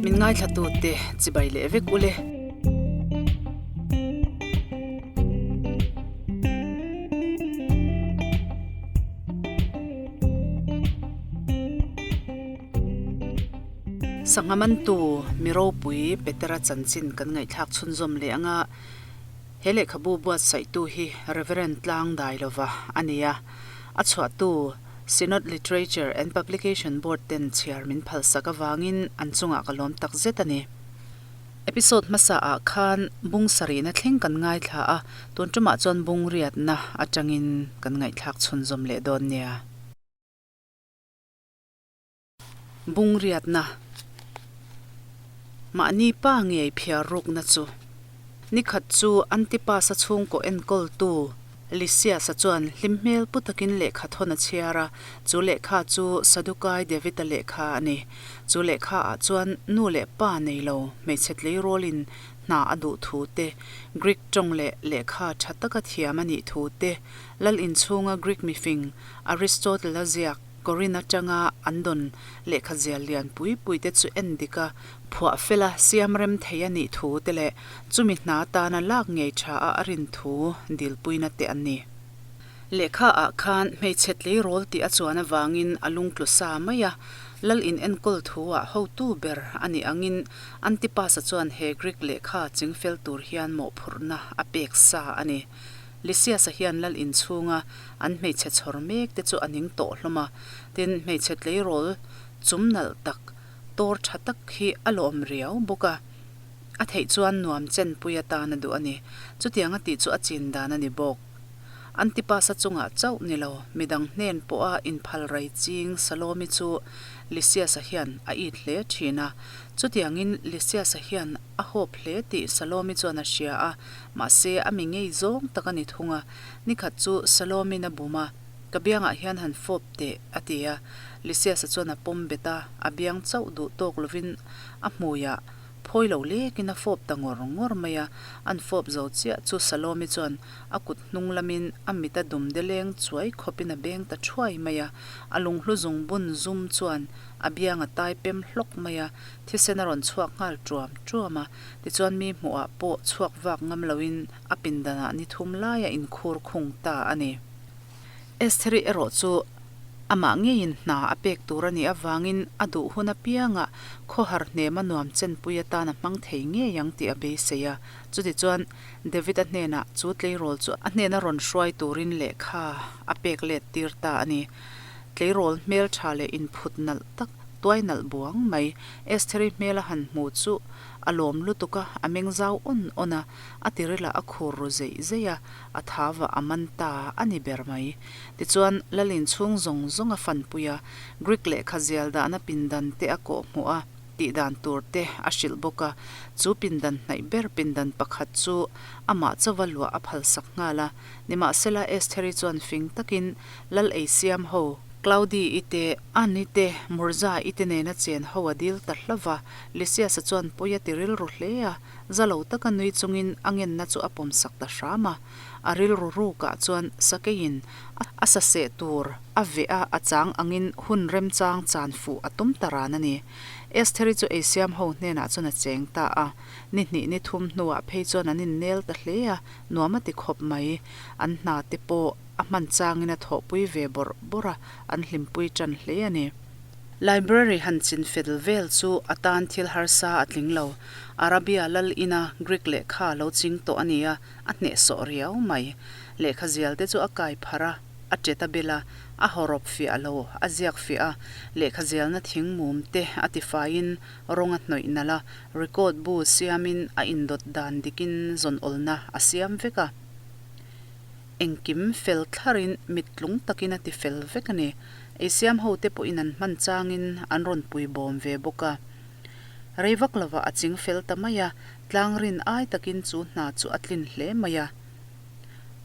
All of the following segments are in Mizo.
Min ngaithlatute chibai leh vek ule. Sangha mantu mi ropui Petera chanchin kan ngaihthlak chhunzawm leh anga he lehkhabu buatsaihtu hi Reverend Tlang Dailova a ni a, a chhuahtu Synod Literature and Publication Board ten chhiar min phalsak avangin an chungah ka lawm tak zet a ni. Episode hmasa ah khan bung sarihna thleng kan ngaithla a, tun tumah chuan bung riatna atangin kan ngaihthlak chhunzawm leh dawn nia. Bung riatna Mahni pa ngei phiar rukna chu Nikhat chu Antipas-a chhungkaw enkawltu Lysias-a chuan hlim hmel pu takin lehkha thawn a chhiar a, chu lehkha chu Sadukai David-a lehkha a ni. Chu lehkhaah chuan nu leh pa nei lo hmeichhe tleirawlin hna a duh thu te, Greek tawng leh lehkha tha taka thiam a nih thu te, lal inchhunga Greek mifing Aristotle-a ziak Korin atanga an dawn lehkha zial lian pui pui te chu en dik a, phuah fel a, siam rem thei a nih thu te leh chumi hna tana lak ngei tha a a rin thu dilpuina te an ni. Lehkha ah khan hmeichhe tleirawl tih a chuan avangin a lungtlu sa mai a, lal in enkawl thu ah hotu ber a nih angin Antipas-a chuan he Greek lehkha chingfel tur hian mawhphurhna a pek sa a ni. Lysias-a hian lal inchhunga an hmeichhe chhawr mek te chu a ning tawh hlawm a, tin hmeichhe tleirawl chum nalh tak, tawr tha tak hi a lawm riau bawk a, a theih chuan nuam chenpui atan a duh a ni. Chutiang a tih chu a chin dan a ni bawk. Antipas-a chungah chauh ni lo, midang hnen pawha inphal rai ching Salome chu Lysias-a hian a it hle thin a. Chutiangin Lysias-a hian a hawp hle tih Salome chuan a hria a, Mahse, a mi ngei zawng tak a ni thung a, nikhat chu Salomin a bum a, Ka biangah hian han fawp teh, a ti a. Lysias-a chuan a pawm bet a, a biang chauh duh tawk lovin a hmuiah phawi lo lekin a fawp ta ngawr ngawr mai a. An fawp zo chiah chu Salomi chuan a kut hnung lamin a mit a dum de leng chuai khawpin a beng ta thuai mai a. A lunghlu zung bun zum chuan a biang a tai pem hlawk mai a, thisen a rawn chhuak nghal tuam tuam a. Tichuan mi hmuhah pawh chhuak vak ngam loin a pindanah ni thum laia inkhur khung ta a ni. Estheri erawh chu amah ngeiin hna a pek tur a nih avangin a duh hun apiangah khawhar hnema nuam chenpui atan a hmang thei ngei ang tih a beisei a. Chutichuan David-a hnenah chu tleirawl chu a hnena rawn hruai turin lehkha a pek let tir ta a ni. Tleirawl hmeltha leh inphut nalh tak, tuai nalh buang mai Estheri hmel a han hmu chu a lawm lutuk a, a meng zau awn awn a, a tirilah a khur ru zeih zeih a, a thava a man ta a ni ber mai. Tichuan, Lalin chhung zawng zawng a fanpui a, Greek lehkha zial dahna pindan te a kawh hmuh a, tih dan tur te a hrilh bawk a, chu pindan hnaih ber pindan pakhat chu amah chauva luah a phalsak nghal a. Nimahsela, Estheri chuan fing takin Lal ei siam ho, Claudi i te, Ann i te, Murza i te nena chen ho a dil ta hlauh va, Lysias-a chuan pawi a ti rilru hle a, za lo taka nui chungin a ngenna chu a pawmsak ta hram a. A rilru rukah chuan sakeiin a sa seh tur a veh a, a chang angin hun remchang chan fuh a tum ta ran a ni. Estheri chu eisiam ho hnenah chuan a cheng ta a, ni hnih ni thum hnuah phei chuan an innel ta hle a, nuam a ti khawp mai. An hna te pawh a hman changin a thawhpui ve bawrh bawrh a, an hlimpui tan hle a ni. Library han chin fel vel chu a tan thil harsa a tling lo. Arabia lal ina Greek lehkha lo ching tawh a ni a, a hnehsawh riau mai. Lehkha zial te chu a kai pharh a, a tet a bel a, a hawrawp fiah lo, a ziak fiah a, lehkha zialna thing mum te a tifaiin rawng a hnawih nalh a, record bu siamin a indawt dan dikin zawnawlna a siam vek a. Engkim fel thlarin mit tlung takin a ti fel vek a ni. Eisiam ho te pawhin an hman changin an rawn pui bawm ve bawk a. Rei vak lovah a ching fel ta mai a, tlang rin ai takin chu hna chu a tlin hle mai a.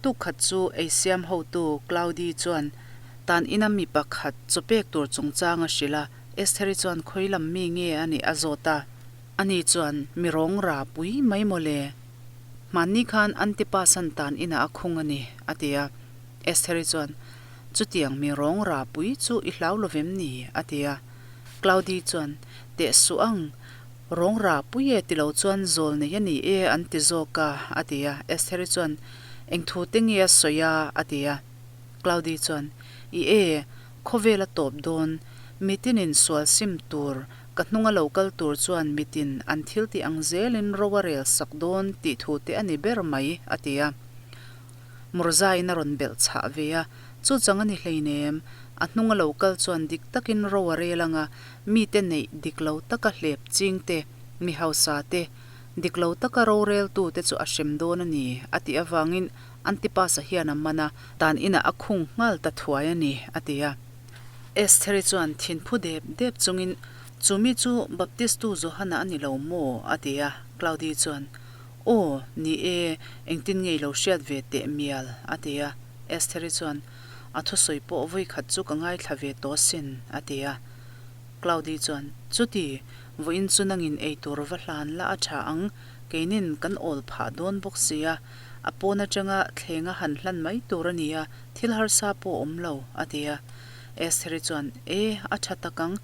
Tukkhat chu eisiam hotu Claudi chuan tan ina mi pakhat chaw pek tur chungchang a hrilh a, Estheri chuan khawi lam mi nge a nih a zawt a. Ani chuan mi rawng ra pui mai mawle. Hmanni khan Antipas an tan inah a khung a ni, a ti a. Estheri chuan, Chutiang mi rawng ra pui chu i hlau lo vem ni? a ti a. Claudi chuan, Teh suh ang. Rawngra pui e ti lo chuan zawl nei a ni e an ti zawk a, a ti a. Estheri chuan, Eng thu te nge a sawi a? a ti a. Claudi chuan, I e, khawvel a tawp dawn, mitinin sual sim tur, ka hnunga lo kal tur chuan mitin an thil tih ang zelin ro a rel sak dawn tih thu te a ni ber mai, a ti a. Murzain a rawn belh chhah ve a, Chu chang a ni hleinem, a hnunga lo kal chuan dik takin ro a rel anga mite neih dik lo taka hlep ching te, mi hausa te, dik lo taka roreltu te chu a hrem dawn a ni, a tih avangin Antipas-a hian a man a, tan inah a khung nghal ta thuai a ni, a ti a. Estheri chuan thinphu dep dep chungin, Chu mi chu Baptistu Johana a ni lo maw? a ti a. Claudi chuan, Aw, ni e, engtin nge i lo hriat ve teh mial? a ti a. Estheri chuan, A thusawi pawh vawi khat chu ka ngaithla ve tawh asin, a ti a. Claudi chuan, Chuti, vawiin chu nangin ei tur va hlan la a tha ang, keinin kan awl phah dawn bawk si a, a pawn atanga thlenga han hlan mai tur a ni a, thil harsa pawh a awm lo, a ti a. Estheri chuan, E, a tha tak ang,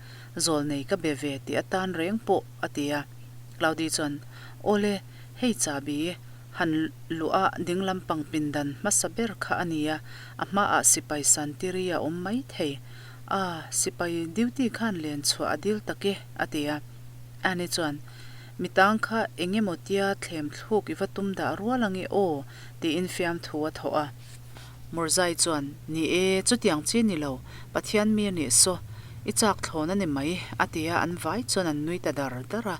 zawlnei ka be ve tih atan reng pawh, a ti a. Claudi chuan, Awle, hei chahbi, han luh a ding lampang pindan hmasa ber kha a ni a, a hmaah sipai santiri a awm mai thei. A, sipai duty khan len chhuah a dil tak e, a ti a. Annie chuan, Mi tang kha eng emaw tia thlem thluk i va tum dah rual ange aw, tiin fiamthu a thawh a. Murzai chuan, Ni e, chutiang chi ni lo, Pathian mi a nih saw, i chak thlawn a ni mai, a ti a, an vai chuan an nui ta dar dar a.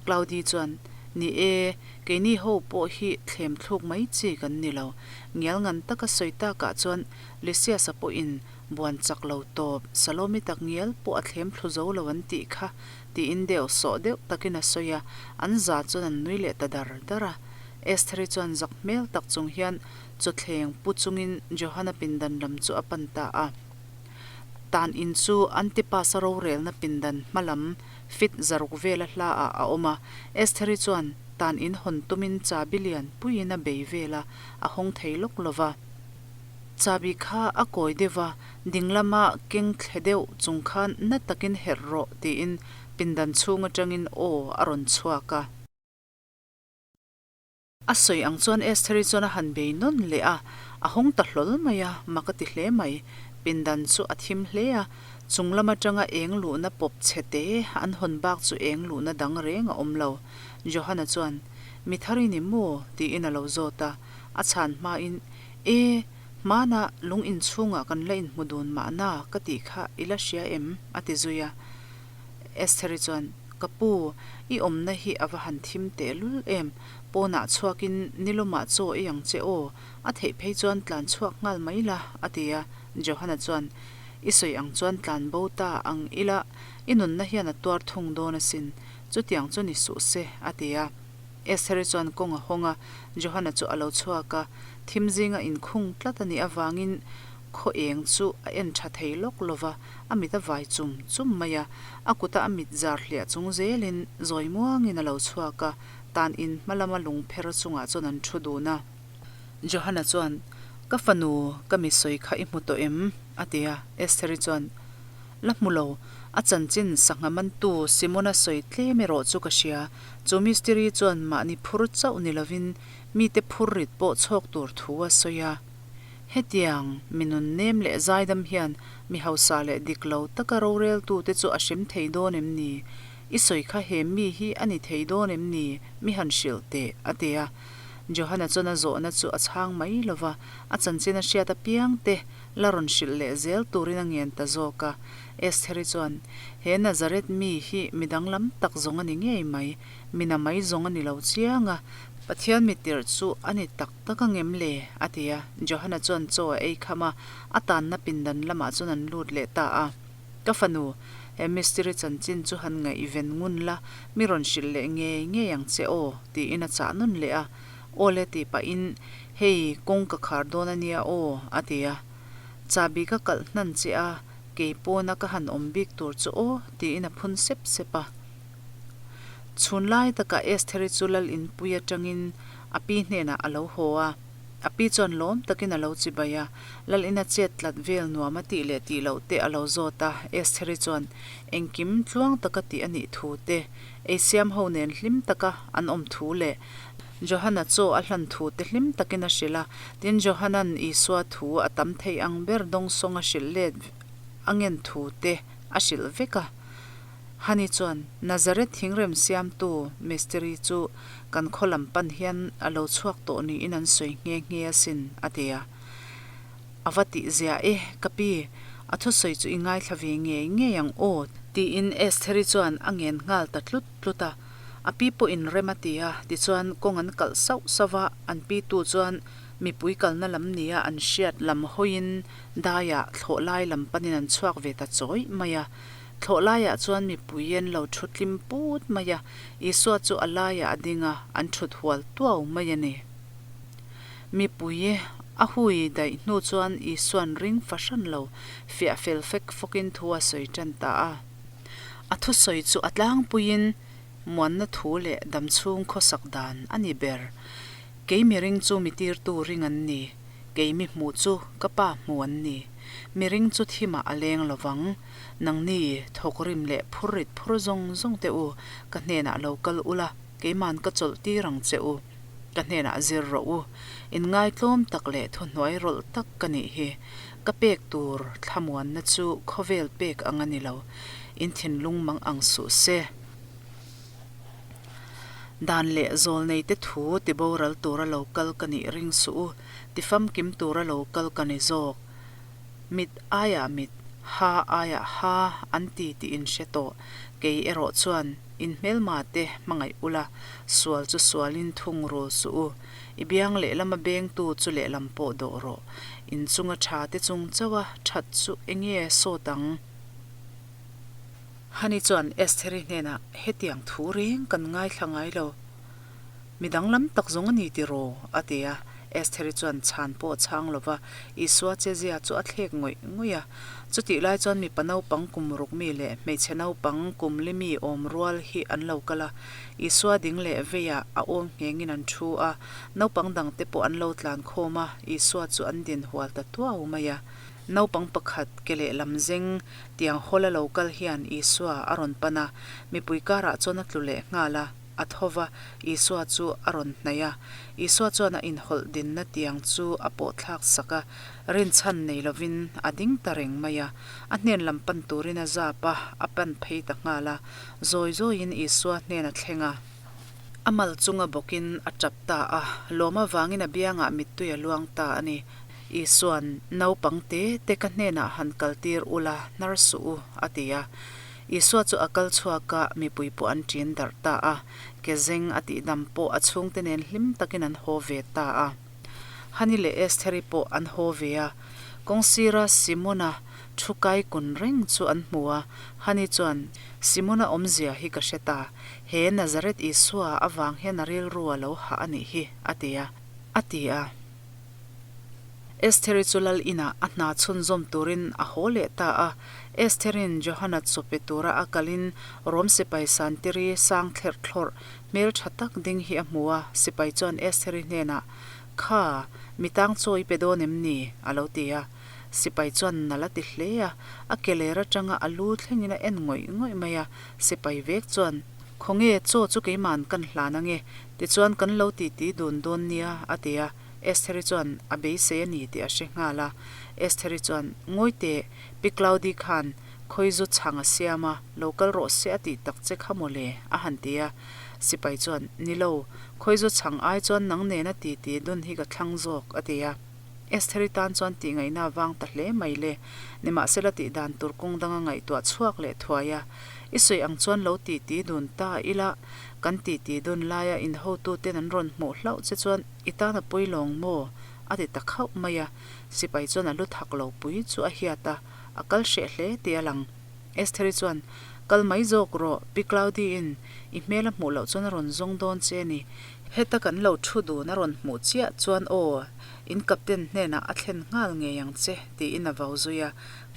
Claudi chuan, Ni e, keini ho pawh hi thlem thluk mai chi kan ni lo. Ngial ngan taka sawi takah chuan Lysias-a pawhin buan chak lo tawp, Salome tak ngial pawh a thlem thlu zo lo an tih kha, tiin deuh sawh deuh takin a sawi a, an za chuan an nui leh ta dar dar a. Estheri chuan zak hmel tak chung hian chawthleng pu chungin Johana pindan lam chu a pan ta a. Tan in chu Antipas-a rorelna pindan hma lam fit zaruk vela hla ah a awm a. Estheri chuan tan in hawn tumin chabi lian puiin a bei vel a, a hawng thei lawk lo va. Chabi kha a kawi deuh va, ding lama keng thle deuh chung khan na takin herh rawh tiin pindan chhung atangin aw a rawn chhuak a. A sawi ang chuan Estheri chuan a han bei nawn leh a, a hawng ta hlawl mai a, mak a ti hle mai. Pindan chu a thim hle a, chung lam atanga eng luhna pawp chhe te an hawn bak chu eng luhna dang reng a awm lo. Johana chuan, Mi thar i ni maw? tiin a lo zawt a, a chhan hmain, E, hmanah lung inchhungah kan la inhmu dun mahna ka tih kha i la hria em? a ti zui a. Estheri chuan, Ka pu, i awmna hi a va han thim tehlul em? Pawnah chhuakin nilawmah chaw ei ang che aw, a theih phei chuan tlan chhuak nghal mai la, a ti a. Johana chuan, I sawi ang chuan tlan bo ta ang ila, i nunna hian a tuar thung dawn asin, chutiang chu ni suh se, a ti a. Estheri chuan kawng a hawng a, Johana chu a lo chhuak a, thim zinga inkhung tlat a nih avangin khaw eng chu a en tha thei lawk lo va, a mit a vai chum chum mai a, a kuta a mit zar hliah chung zelin zawi muangin a lo chhuak a, tan in hma lama lung pher chungah chuan an thu dun a. Johana chuan, Ka fanu, ka mi sawi kha i hmu tawh em? a ti a, Estheri chuan, La hmu lo, a chanchin sangha mantu Simona sawi tlem erawh chu ka hria, chu mistiri chuan mahni phur chauh ni lovin mite phur rit pawh chhawk tur thu a sawi a. Hetiang, mi nun nem leh zaidam hian mi hausa leh dik lo taka roreltute chu a hrem thei dawn em ni? I sawi kha he mi hi a ni thei dawn em ni? Mi han hrilh teh, a ti a. Johana chuan a zawhna chu a chhang mai lo va, a chanchin a hriat apiang te la rawn hrilh leh zel turin a ngen ta zawk a. Estheri chuan, He Nazareth mi hi mi danglam tak zawng a ni ngei mai, mi na mai zawng a ni lo chiang a, Pathian mi tirh chu a ni tak tak angem le? a ti a. Johana chuan chaw a ei kham a, a tanna pindan lamah chuan an lut leh ta a. Ka fanu, he mistiri chanchin chu han ngaihven ngun la, mi rawn hrilh leh ngei ngei ang che aw, tiin a chah nawn leh a. Aw le tih pahin, Hei, kawng ka khar dawn a nia aw, a ti a. Chahbi ka kalh hnan che a, kei pawna ka han awm bik tur chu aw, tiin a phun sep sep a. Chhun lai takah Estheri chu lal inpui atangin a pi hnenah a lo haw a. A pi chuan lawm takin a lo chibai a, Lal ina chet tlat vel nuam a tih leh tih loh te a lo zawt a, Estheri chuan engkim tluang taka tih a nih thu te, eisiam ho nen hlim taka an awm thu leh Johana chaw a hlan thu te hlim takin a hrilh a, tin Johana'n Isua thu a tam thei ang ber dawngsawng a hrilh let a ngen thu te a hrilh vek a. Hani chuan, Nazareth thingrem siamtu mistiri chu kan khaw lam pan hian a lo chhuak tawh niin an sawi nghe nghe asin, a ti a. A va tih zia e, ka pi, a thusawi chu i ngaithla ve ngei ngei ang aw, tiin Estheri chuan a ngen nghal ta tlut tlut a. A pi pawhin rem a ti a, tichuan kawng an kalh sauh sauh a, an pi tu chuan mipui kalna lam nia an hriat lam hawiin daiah thlawh lai lam panin an chhuak ve ta chawih mai a. Thlawh laiah chuan mipui an lo thu tlim put mai a, Isua chu a laiah a ding a, an thut hual tuau mai a ni. Mipui a hui daih hnu chuan Isua'n ring fahran lo, fiah fel fek fawkin thu a sawi tan ta a. A thusawi chu a tlangpuiin muanna thu leh damchhung khawsak dan a ni ber. Kei mi ring chu mi tirtu ring an ni, kei mi hmuh chu ka pa hmu an ni. Mi ring chu thimah a leng lo vang. Nangni thawkrim leh phurrit phur zawng zawng teh u, ka hnenah lo kal ula, keima'n ka chawlh tir ang che u. Ka hnenah zir rawh u. Inngaitlawm tak leh thuhnuai rawlh tak ka nih hi. Ka pek tur thlamuanna chu khawvel pek ang a ni lo. In thinlung mang ang suh se. Dan leh zawlneite thu tiboral tura lo kal ka nih ring suh u, tifamkim tura lo kal ka ni zawk. Mit aiah mit, ha aiah ha an ti tih in hre tawh. Kei erawh chuan in hmelma te hmangaih ula, sual chu sualin thung rul suh u. I biang lehlama bengtu chu lehlam pawh dawh rawh. In chunga tha te chung chauha that chu enge sawt ang? Hani chuan Estheri hnenah, Hetiang thu reng kan ngaithla ngai lo. Mi danglam tak zawng a ni tiraw? a ti a. Estheri chuan chhan pawh a chhang lo va, Isua chezia chu a thlek ngawih ngawih a. Chutih lai chuan mipa naupang kum ruk mi leh hmeichhe naupang kum li mi awm rual hi an lo kal a. Isua ding leh veiah a awm nghengin an thu a. Naupang dangte pawh an lo tlan khawm a, Isua chu an din hual ta tuau mai a. Naupang pakhat ke lehlam zeng tiang hawla lo kal hian Isua a rawn pan a, mipui karah chuan a tlu leh nghal a, a tho va, Isua chu a rawn hnaih a. Isua chuan a inhawlh dinna tiang chu a pawh thlak sak a, rinchhan nei lovin a ding ta reng mai a. A hnen lam pan turin a zap a, a pan phei ta nghal a. Zawi zawiin Isua hnen a thleng a. A mal chunga bawkin a tap ta a, lawm avangin a biangah mittui a luang ta a ni. Isua'n, Naupang te te ka hnenah han kaltir ula, hnar suh u, a ti a. Isua chu a kal chhuak a, mipui pawh an ṭin darh ta a. Ke zeng a tihdam pawh a chhungte nen hlim takin an haw ve ta a. Hani leh Estheri pawh an haw ve a. Kawngsira Simona thu kai kun reng chu an hmu a. Hani chuan, Simona awmzia hi ka hre ta. He Nazareth Isua avang hian a rilru a lo hah a nih hi, a ti a. A ti a. Estheri chu lal inah a hna chhunzawm turin a haw leh ta a. Estheri'n Johana chaw pe tura a kalin Rom sipai santiri sang thlerh thlawrh hmel tha tak ding hi a hmu a. Sipai chuan Estheri hnenah, Kha, mi tang chaw i pe dawn em ni? a lo ti a. Sipai chuan nal a ti hle a, a ke ler atanga a lu thlengin a en ngawih ngawih mai a. Sipai vek chuan, Khawnge, chaw chu keima'n kan hlan ange, tichuan kan lo titi dun dawn nia, a ti a. Estheri chuan a beisei a ni tih a hre nghal a. Estheri chuan, Ngawi teh, Pi Claudi khan khawi zu chhang a siam a, lo kal rawh se a tih tak che kha maw le, a han ti a. Sipai chuan, Ni lo, khawi zu chhang ai chuan nang nena titi dun hi ka thlang zawk, a ti a. Estheri tan chuan tih ngaihna a vang ta hle mai le. Nimahsela tih dan tur kawng danga ngaihtuah chhuak leh thuai a. I sawi ang chuan lo titi dun ta ila, kan titi dun laia inhotuten an rawn hmuh hlauh che chuan i tan a pawi lawng maw? a ti ta khauh mai a. Sipai chuan a lu thak lo pui chu a hiat a, a kal hreh hle tih a lang. Estheri chuan, Kal mai zawk rawh, Pi Claudiin i hmel a hmuh loh chuan a rawn zawng dawn che a ni. Heta kan lo thu dun a rawn hmuh chiah chuan aw, in captain hnenah a thlen nghal ngei ang che, tiin a vau zui a.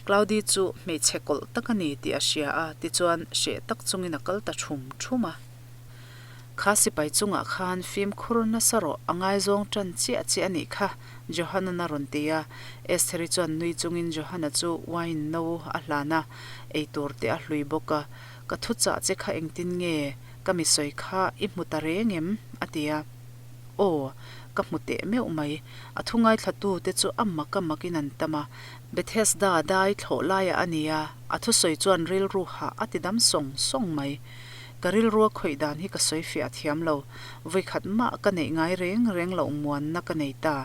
Claudi chu hmeichhe kawlh tak a ni tih a hria a, tichuan hreh tak chungin a kal ta thum thum a. Kha sipai chungah khan fimkhur nasa rawh, a ngaizawng ṭan chiah che a nih kha, Johanan a rawn ti a. Estheri chuan nui chungin Johana chu wine no a hlan a, eitur te a hlui bawk a. Ka thuchah che kha engtin nge ka mi sawi kha i hmu ta reng em? a ti a. Aw, ka hmu teh meuh mai. A thu ngaithlatu te chu a mak a makin an tam a. Bethesda dai thlawh laiah a ni a, a thusawi chuan rilru hah a ti dam sawng sawng mai. Ka rilrua khawih dan hi ka sawi fiah thiam lo. Vawikhat mah ka neih ngai reng reng loh muanna ka nei ta.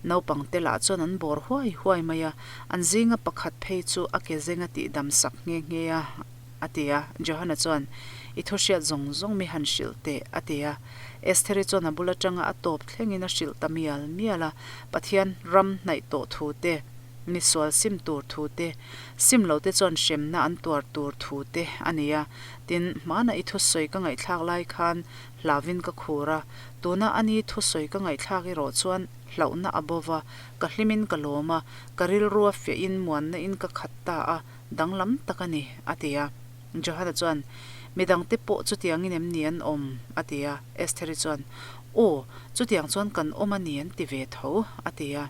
Naupang te lah chuan an bawr huai huai mai a, an zinga pakhat phei chu a ke zeng a tih dam sak nghe nghe a, a ti a. Johana chuan, I thu hriat zawng zawng mi han hrilh teh, a ti a. Estheri chuan a bul atanga a tawp thlengin a hrilh ta mial mial a, Pathian ram hnaih tawh thu te, misual sim tur thu te, sim lo te chuan hremna an tuar tur thu te a ni a. Tin, hmana i thusawi ka ngaihthlak lai khan hlauvin ka khur a, tuna a ni thusawi ka ngaihthlak erawh chuan hlauhna a bo va, ka hlimin ka lawm a, ka rilrua fiahin muanna in ka khat ta a, danglam tak a ni, a ti a. Johana chuan, Mi dangte pawh chutiangin em ni an awm? a ti a. Estheri chuan, Aw, chutiang chuan kan awm a ni an ti ve tho, a ti a.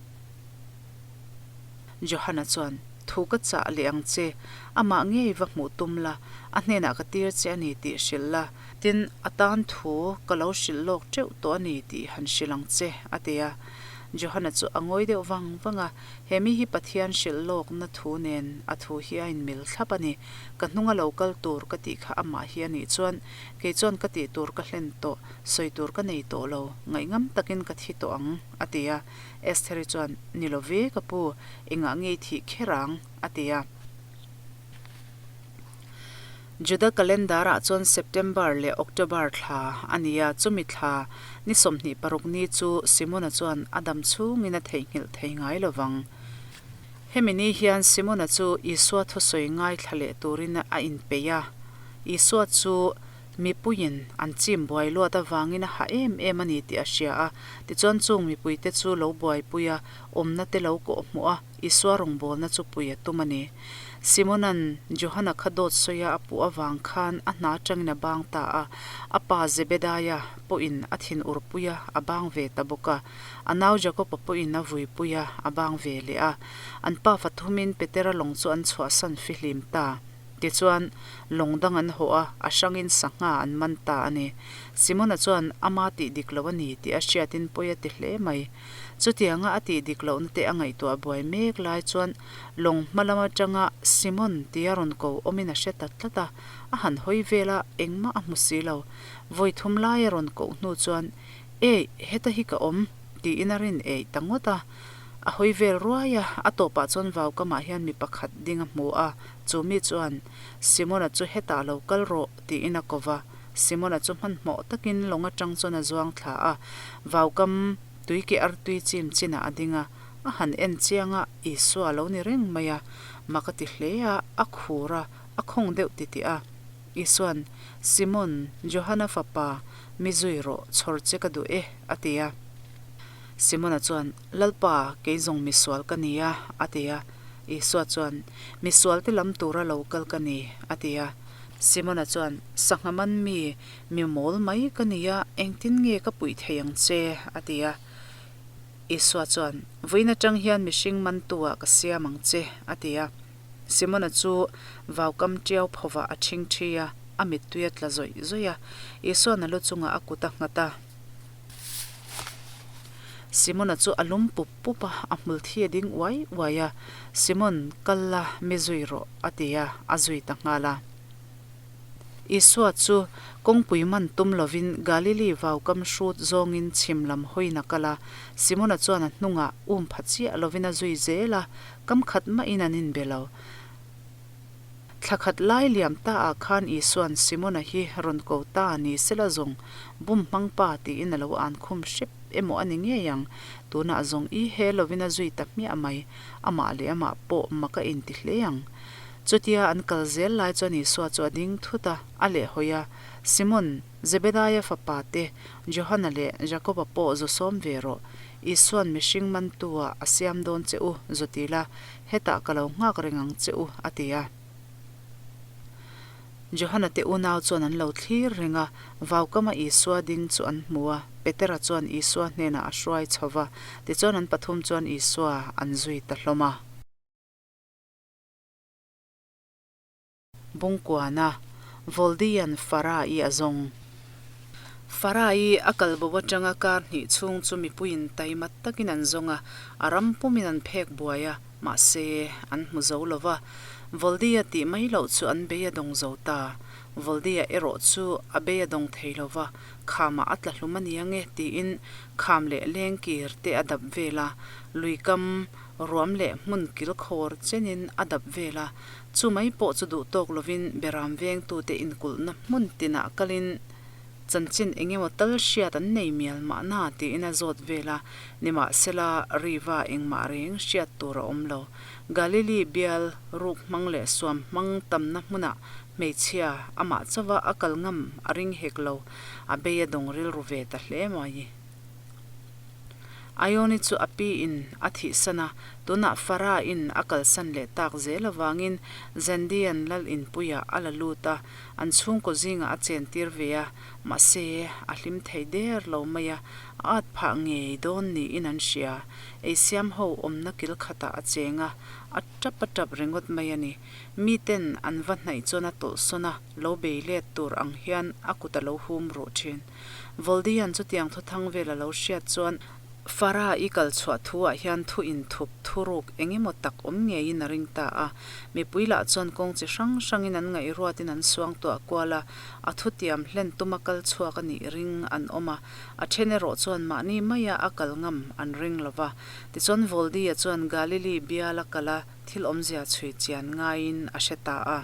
Johana chuan, Thu ka chah leh ang che, amah ngei va hmuh tum la, a hnenah ka tir che a ni tih hrilh la. Tin, a tan thu ka lo hrilh lawk teuh tawh a ni tih han hrilh ang che, a ti a. Johana chu a ngawi deuh vang vang a, He mi hi Pathian hrilh lawkna thu nen a thu hi a inmil thlap a ni. Ka hnunga lo kal tur ka tih kha amah hi a nih chuan kei chuan ka tih tur ka hlen tawh, sawi tur ka nei tawh lo, ngaihngam takin ka thi tawh ang, a ti a. Estheri chuan, Ni lo ve ka pu, engah nge i thih kher ang? a ti a. Juda calendar-ah chuan September leh October thla a ni a, chumi thla ni 26 ni chu Simona chuan a dam chhungin a theihnghilh thei ngai lo vang. Hemi ni hian Simona chu Isua thusawi ngaithla leh turin a inpeih a, Isua chu mipuiin an chim buai luat avangin a hah em em a ni tih a hria a, tichuan chung mipuite chu lo buaipui a, awmna te lo kawhhmuh a, Isua rawngbawlna chu pui a tum a ni. Simona'n Johana kha dawt sawia a puh avang khan a hna atangin a bang ta a, a pa Zebedaia pawhin a thin urpui a, a bang ve ta bawk a. A nau Jakoba pawhin a vuipui a, a bang ve leh a. An pa fathumin Petera lawng chu an chhuahsan fihlim ta. Tichuan, lawng dang an hawh a, a hrangin sangha an man ta a ni. Simona chuan ama tih dik lo a ni tih a hriatin pawi a ti hle mai. Chutianga a tih dik lohna te a ngaihtuah buai mek lai chuan lawng hma lam atanga Simon tia rawn ko awmin a hre ta tlat a, a han hawi vel a, engmah a hmu si lo. Vawi thum lai a rawn koh hnu chuan, Eih, heta hi ka awm, tiin a rin eih ta ngawt a. A hawi vel ruai a, a tawpah chuan vaukamah hian mi pakhat ding a hmu a, chu mi chuan, Simona chu hetah lo kal rawh, tiin a ko va. Simona chu hmanhmawh takin lawng atang chuan a zuang thla a, vaukam tui ke artui chim chinah a ding a, a han en chiang a, Isua a lo ni reng mai a, mak a ti hle a, a khur a, a khawng deuh titih a. Isua'n, Simon, Johana fapa, mi zui rawh, chhawr che ka duh e, a ti a. Simona chuan, Lalpa, kei zawng misual ka ni a, a ti a. Isua chuan, Misual te lam tura lo kal ka ni, a ti a. Simona chuan, Sangha man mi, mi mawl mai ka ni a, engtin nge ka puih thei ang che? a ti a. Isua chuan, Vawiin atang hian mihring mantu-ah ka siam ang che, a ti a. Simona chu vaukam tiau phovah a thing thi a, a mittui a tla zawih zawih a. Isua'n a lu chungah a kut a nghat a. Simona chu a lum pup pup a, a hmul thi a ding uai uai a. Simon, kal la, mi zui rawh, a ti a, a zui ta nghal a. Isua chu kawngpui man tum lovin Galili vaukam hrut zawngin chhim lam hawiin a kal a. Simona chuan a hnungah um pha chiah lovin a zui zel a, kam khat mahin an inbe lo. Thla khat lai liam ta ah khan Isua'n Simona hi rawn ko ta ni sela zawng bum hmang pa tiin a lo an khum hrep emaw a ni ngei ang. Tunah zawng i he lovin a zui ta hmiah mai, amah leh amah pawh mak a inti hle ang. Chutia an kal zel lai chuan Isua chu a ding thut a, a lehhawi a, Simon, Zebedaia fapa te, Johana leh Jakoba pawh zu sawm ve rawh. Isua'n mihring mantu-ah a siam dawn che u, zu ti la, Hetah ka lo nghak reng ang che u, a ti a. Johana te unau chuan an lo thlir reng a, vaukama Isua ding chu an hmu a, Petera chuan Isua hnenah a hruai chho va, tichuan an pathum chuan Isua an zui ta hlawm a. Bungkuana, Voldian Farah-i a zawng. Farah-i a kal bo atanga kar hnih chhung chu mipuiin taima takin an zawng a, a ram pumin an phek buai a, mahse, an hmu zo lo va. Voldia tih mai loh chu an bei a dawng zo ta. Voldia erawh chu a bei a dawng thei lo va, khamah a tla hlum a ni ange tiin kham leh lengkir te a dap vel a, luikam ruam leh hmun kilkhawr chenin a dap vel a. Chu mai pawh chu duh tawk lovin Beram vengtute inkulhna hmun tinah kalin chanchin eng emaw tal hriat an nei mial mahna tiin a zawt vel a, nimahsela Riva engmah reng hriat tur a awm lo. Galili bial ruk hmang leh suam hmang tamna hmunah hmeichhia amah chauha a kal ngam a ring hek lo, a bei a dawng rilru ve ta hle mai. Ione chu a pi in a thihsan a, tunah Farah in a kalsan leh tak zel avangin Zandian lal inpuiah a la lut a, an chhungkaw zingah a chen tir ve a, mahse a hlim thei der lo mai a, a at phah ngei dawn niin an hria. Eisiam ho awmna kil khatah a cheng a, a tap a tap ringawt mai a ni. Miten an va hnaih chuan a tawlhsawn a, lo bei let tur ang hian a kut a lo hum ruh thin. Voldian chutiang thuthang vel a lo hriat chuan Farah i kal chhuah thu ah hian thu inthup thuruk eng emaw tak awm ngeiin a ring ta a. Mipui lah chuan kawng chi hrang hrangin an ngaihruatin an suang tuah kual a, a thutiam hlen tuma kal chhuak a nih ring an awm a, a then erawh chuan mahni maia a kal ngam an ring lo va. Tichuan Voldia chuan Galili bial a kal a, thil awmzia chhui chian ngaiin a hre ta a.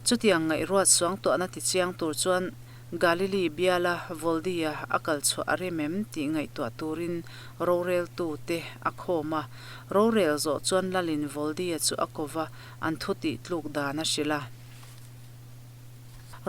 Chutiang ngaihruat suang tuahna tichiang tur chuan Galili biala Voldia a kal chhuah a rem em tih ngaihtuah turin roreltute a khawm a. Rorel zawh chuan Lalin Voldia chu a ko va, an thu tih tluk dan a hrilh a.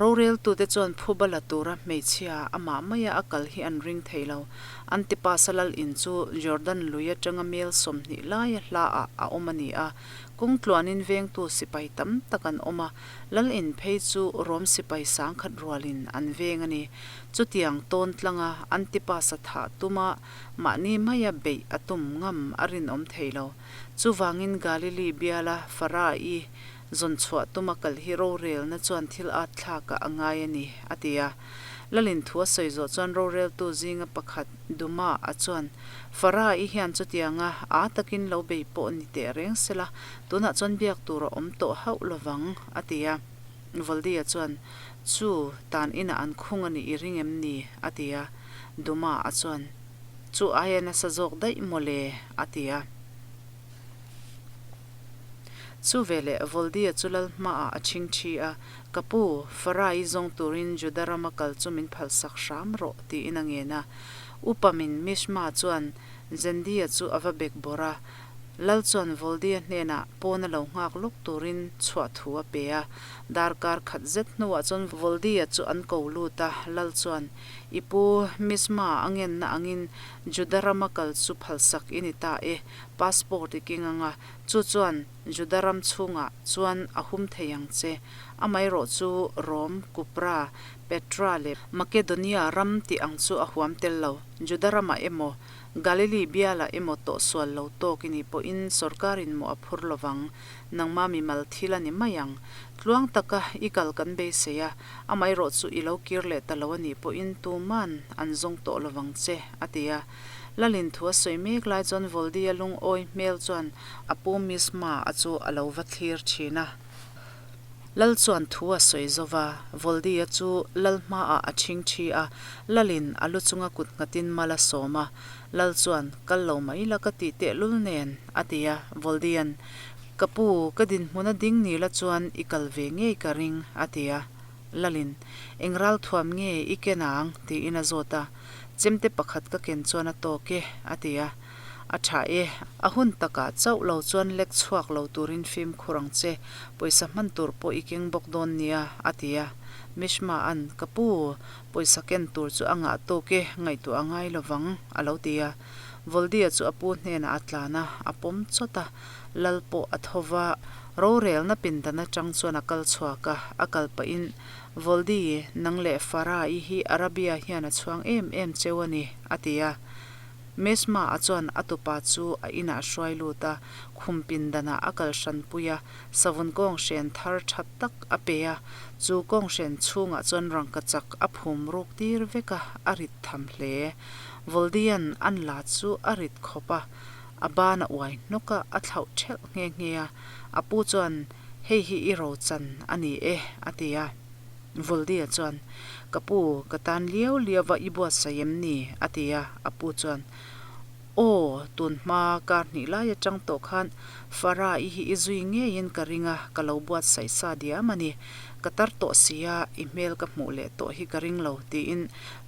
Roreltute chuan phuba la tura hmeichhia amah maia a kal hi an ring thei lo. Antipasa lal in chu Jordan lui atanga mel 20 laia hlaah a awm a ni a. Kawng tluanin vengtu sipai tam tak an awm a. Lal in phei chu Rom sipai sangkhat rualin an veng a ni. Chutiang tawn tlanga Antipas-a thah tuma mahni maia beih a tum ngam a rinawm thei lo. Chuvangin Galili biala Farah-i zawn chhuah tuma kal hi rorelna chuan thil at thlakah a ngai a ni, a ti a. Lalin thu a sawi zawh chuan roreltu zinga pakhat Duma-a chuan, Farah-i hian chutianga aa takin lo bei pawh ni teh reng sela, Tunah chuan biak tur a awm tawh hauh lovang, a ti a. Voldia chuan, Chu, tan inah an khung a nih i ring em ni? a ti a. Duma a chuan, Chu aia nasa zawk daih maw le? a ti a. Chu veleh Voldia chu lal hmaah a chhing thi a, Ka pu, Farai zawng turin Juda rama kal chu min phalsak hram rawh, tiin a ngen a. Upa min Mishma chuan Zendia chu a va bek bawrh a. Lal chuan Voldia hnenah pawna lo nghak lawk turin chhuah thu a pe a. Darkar khat zet hnuah chuan Voldia chu an ko lut a, Lal chuan, I pu, Mizma a ngenna angin Juda rama kal chu phalsak i ni ta e, passport i keng anga, chu chuan Juda ram chhungah chuan a hum thei ang che. Amaherawh chu Rom, Kupra, Petra leh Makedonia ram tih ang chu a huam tel lo. Juda ramah emaw, Galili bialah emaw tawh sual lo tawk i nih pawhin sorkarin mawh a phur lovang, nangma mimal thil a ni mai ang. Tluang taka i kal kan beisei a, amaherawh chu i lo kir leh ta lo a nih pawhin tuman an zawng tawh lovang che, a ti a. Lalin thu a sawi mek lai chuan Voldia lungawi hmel chuan a pu Misma a chu a lo va thlir thin a. Lal chuan thu a sawi zo va, Voldia chu Lal hmaah a chhing thi a, Lalin a lu chunga kut nghatin mal a sawm a. Lal chuan, Kal lo mai la ka tih tehlul nen, a ti a. Voldia'n, Ka pu, ka dinhmun a ding ni la chuan i kal ve ngei ka ring, a ti a. Lalin, Eng ralthuam nge i ken ang? tiin a zawt a. Chemte pakhat ka ken chuan a tawk e, a ti a. A tha e, a hun takah chauh lo chuan lek chhuak lo turin fimkhur ang che, pawisa hman tur pawh i keng bawk dawn nia, a ti a. Mishma an, Ka pu, pawisa ken tur chu a ngah tawk e, ngaihtuah a ngai lo vang, a lo ti a. Voldia chu a pu hnenah a tlan a, a pawm chawt a. Lal pawh a tho va. Rorelna pindan atang chuan a kal chhuak a, a kal pahin, Voldi, nang leh Farah-i hi Arabia hian a chhuang em em cheu a ni, a ti a. Mesma-a chuan a tupa chu a inah hruai lut a, khum pindanah a kal hranpui a, savun kawnghren thar tha tak a pe a, chu kawnghren chhungah chuan rangkachak a phum ruk tir vek a, a rit tham hle. Voldian an la chu a rit khawp a, a ban a uai hnawk a, a thlauh thelh nghe nghe a, a pu chuan, Hei hi i rochan a ni e, a ti a. Voldia chuan, Ka pu, ka tan liau liau va i buatsaih em ni? a ti a, a pu chuan, Aw, tun hma kar hnih lai atang tawh khan Farah i hi i zui ngeiin ka ring a, ka lo buatsaih sa diam a ni. Ka tar tawh si a, i hmel ka hmuh leh tawh hi ka ring lo, tiin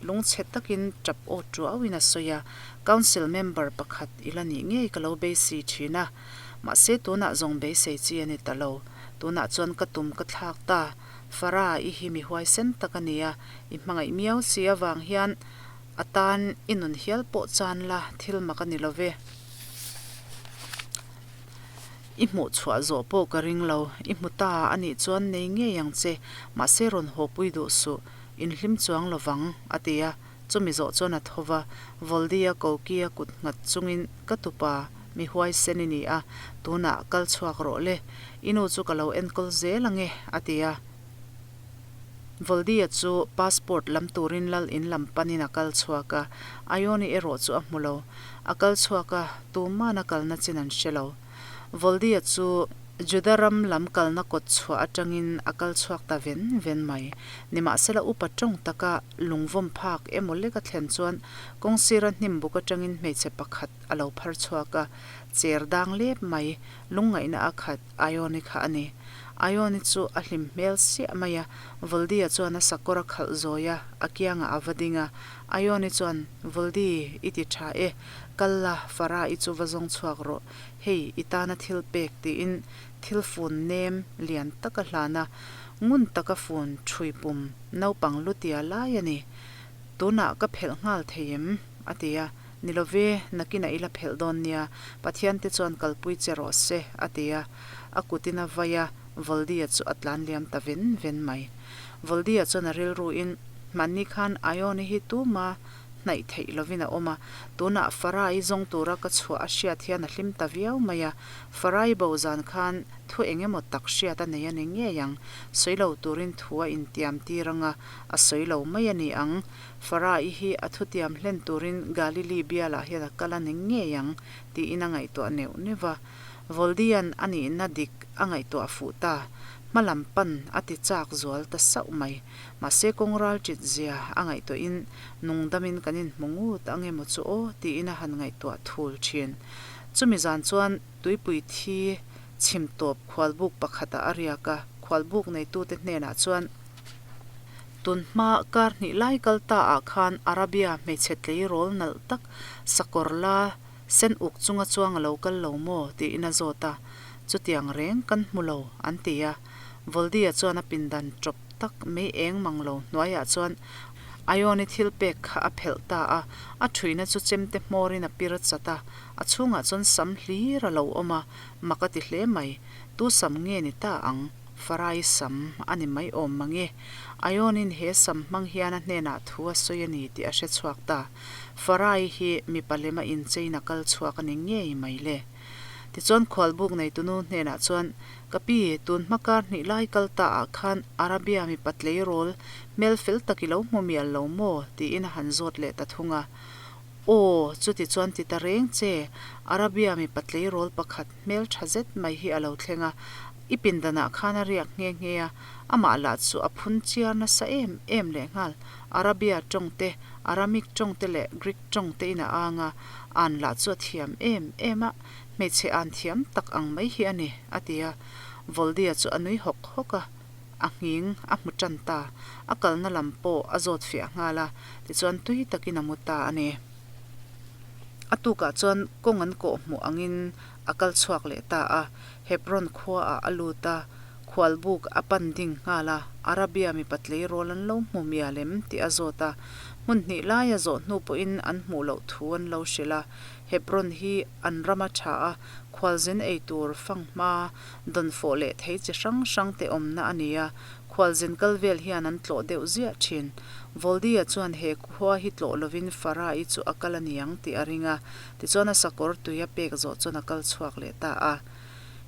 lungchhe takin tap aw tuauin a sawi a, Council member pakhat i la nih ngei ka lo beisei thin a, mahse tunah zawng beisei chi a ni ta lo. Tunah chuan ka tum ka thlak ta. Farah, i hi mi huaisen tak a ni a, i hmangaih miau si avang hian a tan i nun hial pawh chan la thil mak a ni lo ve. I hmuh chhuah zawh pawh ka ring lo, i hmu ta a nih chuan nei ngei ang che, mahse rawn haw pui duh suh, inhlim chuang lo vang, a ti a. Chumi zawh chuan a tho va, Voldi-a koki-a kut nghat chungin, Ka tupa, mi huaisen i ni a, tunah kal chhuak rawh le, i nu chu ka lo enkawl zel ang e, a ti a. Voldi-a chu passport lam turin lal in lam panin a kal chhuak a, Ione erawh chu a hmu lo. A kal chhuak a, tuman a kalna chin an hre lo. Voldi-a chu Juda ram lam kalna kawt chhuah atangin a kal chhuak ta ven ven mai. Nimahsela upa tawng taka lungvawm phak emaw lek a thlen chuan kawngsira hnim buk atangin hmeichhe pakhat a lo phar chhuak a, cher dang lep mai, lungngaihna a khat Ione kha a ni. Ione chu a hlim hmel siah mai a, Voldi-a chuan a sakawr a khalh zawi a, a kiangah a va ding a. Ione chuan, Voldi, i ti tha e, Kal la, Farah i chu va zawng chhuak rawh. Hei, i tana thil pek tiin thil fun nem lian tak a hlan a, ngun taka fun ṭhui pum naupang lutia lai a ni. Tunah ka phelh nghal thei em? a ti a. Ni lo ve, nakinah i la phelh dawn nia, Pathian te chuan kalpui che rawh se, a ti a. A kutin a vai a, Voldi-a chu a tlan liam ta ven ven mai. Voldi-a chuan a rilruin, Hmanni khan Ione hi tuma hnaih theih lovin a awm a, tunah Farai zawng tura ka chhuah a hriat hian a hlim ta viau mai a, Farai bo zan khan thu eng emaw tak hriat a nei a ni ngei ang, sawi lo turin thu a intiam tir ang a, a sawi lo mai a ni ang. Farai hi a thutiam hlen turin Galili bialah hian a kal a ni ngei ang, tiin a ngaihtuah neuh neuh a. Voldian a nihna dik a ngaihtuah fuh ta, hmalam pan a ti chak zual ta sauh mai. Mahse kawng ral ṭit zia a ngaihtuahin nungdamin kan inhmu ngut ang emaw chu aw tiin a han ngaihtuah thul ṭhin. Chumi zan chuan tuipui thi chhim tawp khualbuk pakhatah a riak a, khualbuk neitute hnenah chuan, Tunhma kar hnih lai kal ta ah khan Arabia hmeichhe tleirawl nalh tak sakawr la sen uk chunga chuang a lo kal lo maw? tiin a zawt a, chutiang reng kan hmu lo an ti a. Voldi-a chuan a pindan ṭawp tak mei eng mang lo hnuaiah chuan Ione thil pek kha a phelh ta a, a ṭhuina chu chemte hmawrin a pir chat a, a chhungah chuan sam hlir a lo awm a, mak a ti hle mai. Tu sam nge ni ta ang? Farai sam a ni mai awm mange. Ione-in he sam hmang hian a hnenah thu a sawi a ni tih a hre chhuak ta. Farai hi mipa lema incheina kal chhuak a ni ngei mai le. Tichuan khualbuk neitunu hnenah chuan, Ka pi, tun hma kar hnih lai kal ta ah khan Arabia mipa tleirawl hmel fel tak i lo hmu mial lo maw? tiin a han zawt leh ta thung a. Aw, chuti chuan ti ta reng che, Arabia mipa tleirawl pakhat hmel tha zet mai hi a lo thleng a, i pindanah khan a riak nghe nghe a, amah lah chu a phun chiar nasa em em lehnghal, Arabia tawng te, Aramic tawng te leh Greek tawng te in a ang a, an lah chu a thiam em em a. Hmeichhe an thiam tak ang mai hi a ni, a ti a. Voldia chu a nui hawk hawk a, a nghing a hmu tan ta. A kalna lam pawh a zawt fiah nghal a, tichuan tui takin a mu ta a ni. A tukah chuan kawng an kawh hmuh angin a kal chhuak leh ta a, Hebron khuaah a lut a. Khualbuk a pan ding nghal a, Arabia mipa tleirawl an lo hmu mial em tih a zawt a. Hmun hnih laia zawh hnu pawhin an hmuh loh thu an lo hrilh a. Hebron hi an ram a tha a, khualzin ei tur fanghma, dawnfawh leh thei chi hrang hrang te awmna a ni a, khualzin kal vel hian an tlawh deuh ziah thin. Voldia chuan he khua hi tlawh lovin Farah-i chu a kal a niang tih a ring a, tichuan a sakawr tui a pek zawh chuan a kal chhuak leh ta a.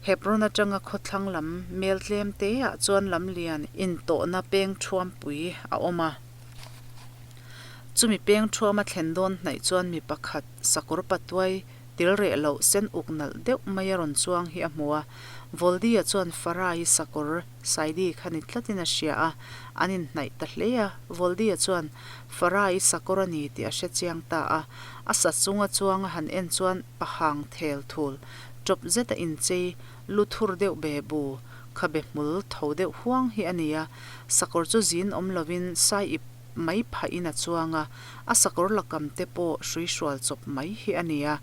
Hebron atanga khawthlang lam mel tlem te ah chuan lam lian intawhna peng thuampui a awm a. Chumi peng thuama thlen dawn hnaih chuan mi pakhat sakawr patuai til reh loh sen uk nalh deuh mai a rawn chuang hi a hmu a. Voldia chuan Farai sakawr Saidi kha ni tlatin a hria a, an inhnaih ta hle a. Voldia chuan Farai sakawr a ni tih a hre chiang ta a. A sa chunga chuang a han en chuan pahang thel thul Ṭawp zeta inchei lu thur deuh be bu, khabe hmul tho deuh huang hi a ni a. Sakawr chu zin awm lovin sai ip mai phahin a chuang a, a sakawr lakam te pawh hrui hrual chawp mai hi a ni a.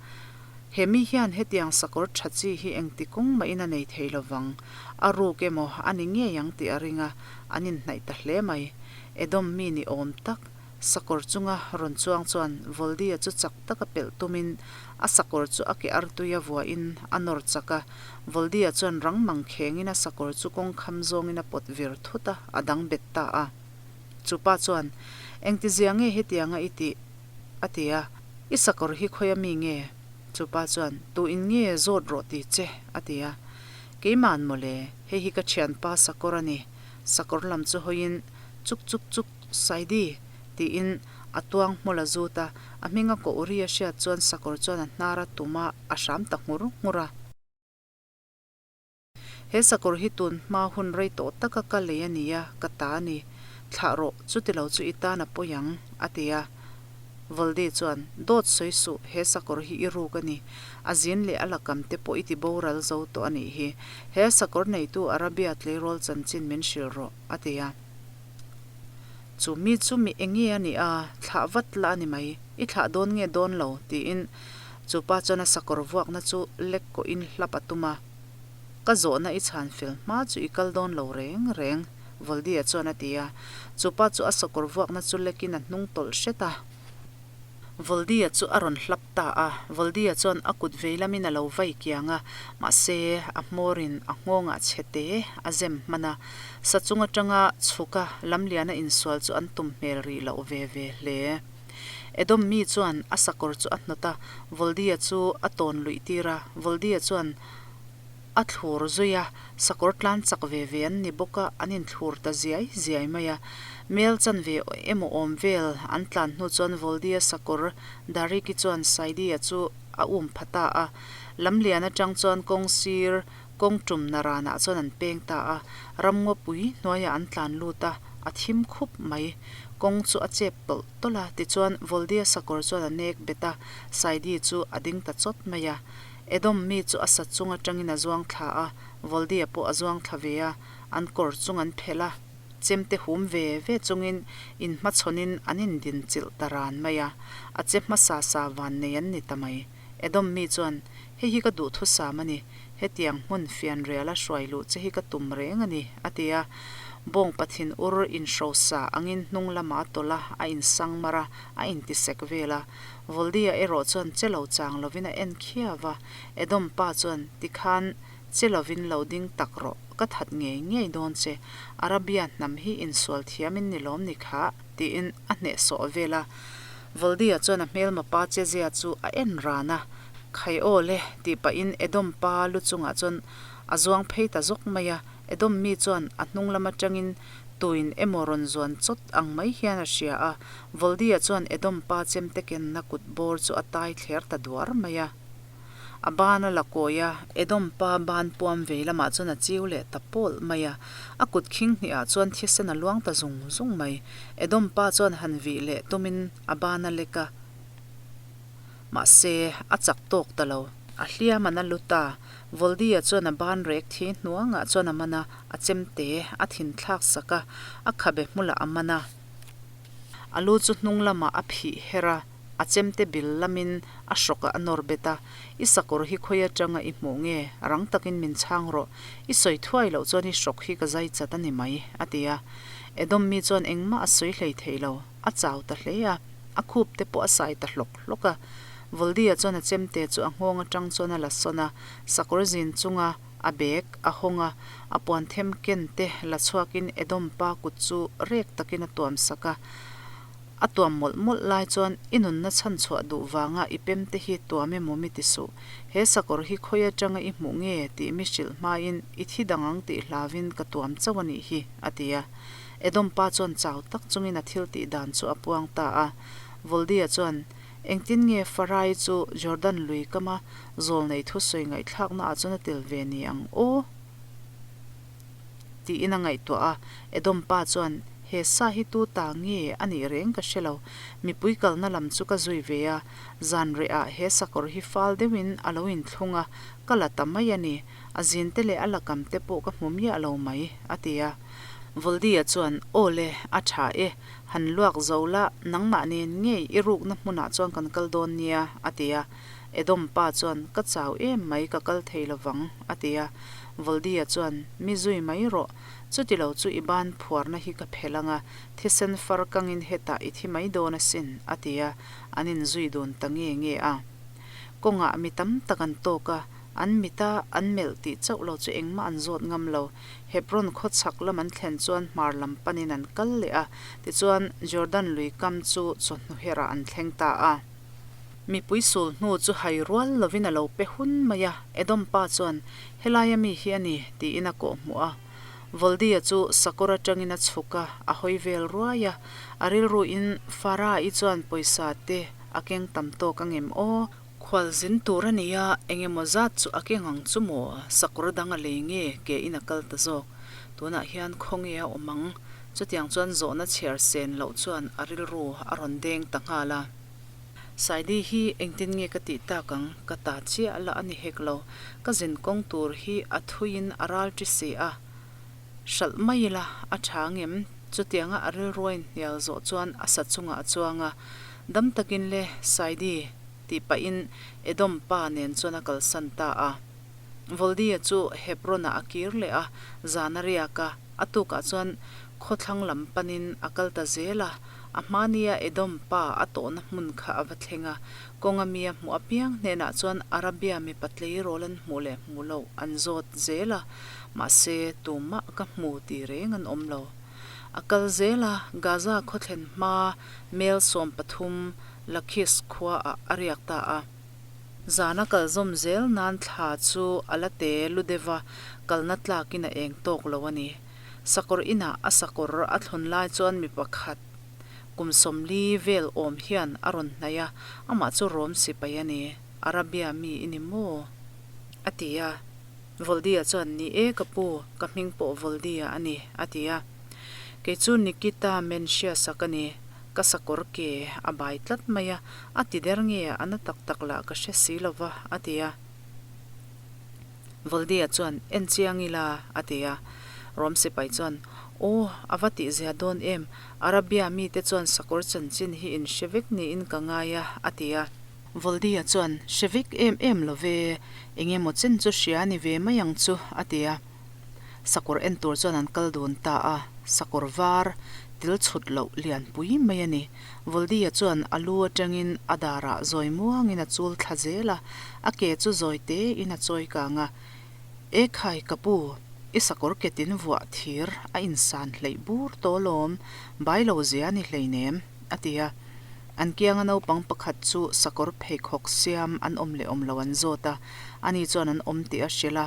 He mi hian hetiang sakawr ṭha chi hi engti kawng mahin a nei thei lovang, a ruk emaw a ni ngei ang tih a ring a, an inhnaih ta hle mai. Edom mi ni awm tak Sakawr chunga rawn chuang chuan Voldia chu chak taka pelh tumin a sakawr chu a ke artui a vuahin a nawr chak a. Voldia chuan rang mang khengin a sakawr chu kawng kham zawngin a pawt vir thut a, a dang bet ta a. Chu pa chuan, Engtizia nge hetianga i tih? a ti a. I sakawr hi khawi a mi nge? Chu pa chuan, Tu in nge zawt rawh ti che? a ti a. Keiman mawle, hei hi ka thianpa sakawr a ni. Sakawr lam chu hawiin, Chuk chuk chuk! Saidi! tiin a tuang hmul a zut a, a hminga koh ri a hriat chuan sakawr chuan a hnar a tum a, a hram ta nghur nghur a. He sakawr hi tun hma hun rei tawh taka ka lei a ni a, ka ta a ni. Thlah rawh, chuti lo chu i tan a pawi ang, a ti a. Voldi chuan, Dawt sawi suh, he sakawr hi i ruk a ni. A zin leh a lakam te pawh i ti boral zo tawh a nih hi. He sakawr neitu Arabia tleirawl chanchin min hrilh rawh, a ti a. Chu mi chu mi eng nge a nih a, thlah vat la a ni mai, i thlah dawn nge dawn lo? tiin chu pa chuan a sakawr vuakna chu lek kawhin hlap a tum a. Ka zawhna i chhan fel hma chu i kal dawn lo reng reng, Voldia chuan a ti a. Chu pa chu a sakawr vuakna chu lekin a hnung tawlh hret a. Voldia chu a rawn hlap ta a, Voldia chuan a kut vei lamin a lo vai kiang a, mahse a hmawrin a nghawngah chhe te a zem hman a, sa chung atanga chhuka lamliana insual chu an tum hmel rih loh ve ve hle. Edom mi chuan a sakawr chu a hnawt a, Voldia chu a tawn luih tir a, Voldia chuan A thlur zui a, sakawr tlan chak ve ve an ni bawk a, an inthlur ta ziai ziai mai a. Mel chanve emaw awm vel an tlan hnu chuan Voldia sakawr Dariki chuan Saidia chu a um pha ta a. Lamlian atang chuan kawng sir kawng tum naranah chuan an peng ta a, ramngawpui hnuaiah an tlan lut a, a thim khup mai. Kawng chu a chep tawlh tawlh a, tichuan Voldia sakawr chuan a nek bet a, Saidi chu a ding ta chawt mai a. Edom mi chu a sa chung atangin a zuang thla a, Voldia pawh a zuang thla ve a, an kawr chung an phelh a, chemte hum ve ve chungin inhmachhawnin an indin chilh ta ran mai a, a che hmasa sa van nei an ni ta mai. Edom mi chuan, Hei hi ka duhthusam a ni, hetiang hmun fianriala hruai luh che hi ka tum reng a ni, a ti a. Bawng pathin ur inhrosa angin hnung lamah a tawlh a, a insang mar a, a intisek vel a. Voldia erawh chuan che lo chang lovin a en khiau va, Edom pa chuan, Tikhan, che lovin lo ding tak rawh, ka that ngei ngei dawn che, Arabia hnam hi insual thiamin ni lawm ni khah? tiin a hnehsawh vel a. Voldia chuan a hmelma pa chezia chu a en ran a, Khai aw le, tih pahin Edom pa lu chungah chuan a zuang phei ta zawk mai a. Edom mi chuan a hnung lam atangin tuin emaw rawn zuan chawt ang mai hian a hria a, Voldia chuan Edom pa chemte kenna kut bawr chu a tai thler ta duar mai a. A ban a la kawi a, Edom pa ban puam vei lamah chuan a chiu leh ta pawlh mai a, a kut khing hnihah chuan thisen a luang ta zung zung mai. Edom pa chuan han vih leh tumin a ban a lek a. Mahse, a chak tawk ta lo. A hliam an a lu ta. Voldia chuan a ban rek thi hnuangah chuan a man a, a chemte a thin thlak sak a, a khabe hmulah a man a. A lu chu hnung lamah a phih her a, A chemte bil lamin a hrawkah a nawr bet a, I sakawr hi khawi atanga i hmuh nge? Rang takin min chhang rawh. I sawi thuai loh chuan i hrawk hi ka zai chat a ni mai, a ti a. Edom mi chuan engmah a sawi hlei thei lo. A chau ta hle a, a khup te pawh a sai ta hlawk hlawk a. Voldia chuan a chemte chu a nghawng atang chuan a la sawn a, sakawr zin chunga a bag a hawng a, a puan them ken te la chhuakin Edom pa kut chu rek takin a tuam sak a. A tuam mawlh mawlh lai chuan i nunna chhan chhuah duh vanga i pem te hi tuam emaw mi ti suh. He sakawr hi khawi atanga i hmuh nge tih mi hrilh hmain i thi dang ang tih hlauvin ka tuam chauh a nih hi, a ti a. Edom pa chuan chau tak chungin a thil tih dan chu a puang ta a. Voldia chuan, Engtin nge Farai chu Jordan lui kama zawlnei thusawi ngaihthlakna ah chuan a tel ve ni ang aw? Tiin a ngaihtuah a, Edom pa chuan, He sa hi tu ta nge a nih reng ka hre lo. Mipui kalna lam chu ka zui ve a, zan rehah he sakawr hi fal deuhin a lo inthlung a, ka la ta mai a ni. A zinte leh a lakam te pawh ka hmu miah lo mai, a ti a. Voldia chuan, Aw le, a tha e. Han luak zo la, nangmah nen ngei i rukna hmunah chuan kan kal dawn nia, a ti a. Edom pa chuan, Ka chau em mai, ka kal thei lovang, a ti a. Voldia chuan, Mi zui mai rawh, chuti lo chu i ban phuarna hi ka phelh ang a, thisen far kangin hetah i thi mai dawn asin, a ti a, an inzui dun ta nge nge a. Kawngah mi tam tak an tawk a, an mita an melh tih chauh lo chu engmah an zawt ngam lo. Hebron khaw chhak lam an thlen chuan hmar lam panin an kal leh a, tichuan Jordan lui kam chu chawhnu herah an thleng ta a. Mipui sul hnu chu hai rual lovin a lo pe hun mai a, Edom pa chuan, Helaia mi hi a ni, tiin a kawh hmuh a. Voldia chu sakawr atangin a chhuk a, a hawi vel ruai a. A rilruin Farah-i chuan pawisa te a keng tam tawk ang em aw? Khual zin tur a nia, eng emaw zat chu a keng ang chu maw? Sakawr dang a lei nge ke in a kal ta zawk. Tunah hian khawnge a awm ang? Chutiang chuan zawhna chhiar sen loh chuan a rilru a rawn deng ta nghal a. Saidi hi engtin nge ka tih tak ang? Ka ta chiah la a ni hek lo. Ka zin kawng tur hi a thuiin a ral ṭi si a. Hralh mai ila a ṭha ngem? Chutianga a rilruain hnial zawh chuan a sa chungah a chuang a. Dam takin le, Saidi, tih pahin Edom pa nen chuan a kalsan ta a. Voldia chu Hebron-ah a kir leh a, zan a riak a. A tukah chuan khawthlang lam panin a kal ta zel a. A hmania Edom pa a tawhna hmun kha a va thleng a, kawnga mi a hmuh apiang hnenah chuan Arabia mipa tleirawl an hmuh leh hmuh loh an zawt zel a, mahse tumah ka hmu ti reng an awm lo. A kal zel a, Gaza khawthlen hma mel 13 Lakhis khuaah a riak ta a. Zana kal zawm zel nan thla chu a la te lu deuh va, kalna tlakin a eng tawk lo a ni. Sakawr inah a sakawr a thlun lai chuan mi pakhat kum 40 vel awm hian a rawn hnaih a, amah chu Rom sipai a ni, Arabia mi i ni maw? a ti a. Voldia chuan, Ni e ka pu, ka hming pawh Voldia a ni, a ti a. Kei chu Nikita Mensiasa ka ni, ka sakawr ke a bai tlat mai a, a ti der nge a na tak tak lah ka hre si lo va, a ti a. Voldia chuan, En chiang ila, a ti a. Rom sipai chuan, Aw, a va tihzia dawn em? Arabia mite chuan sakawr chanchin hi in hre vek niin ka ngai a, a ti a. Voldia chuan, Hre vek em em lo ve, eng emaw chen chu hria a ni ve mai ang chu, a ti a. Sakawr en tur chuan an kal dun ta a, sakawr var til chhut loh lianpui mai a ni. Voldia chuan a lu atangin a darah zawi muangin a chul thla zel a, a ke chu zawi tein a chawi kang a. E khai ka pu, i sakawr ketin vuah thir a insan hleih bur tawh alawm, bai lo zia a ni hleinem, a ti a. An kianga naupang pakhat chu sakawr pheikhawk siam an awm leh awm lo an zawt a, ani chuan an awm tih a hrilh a.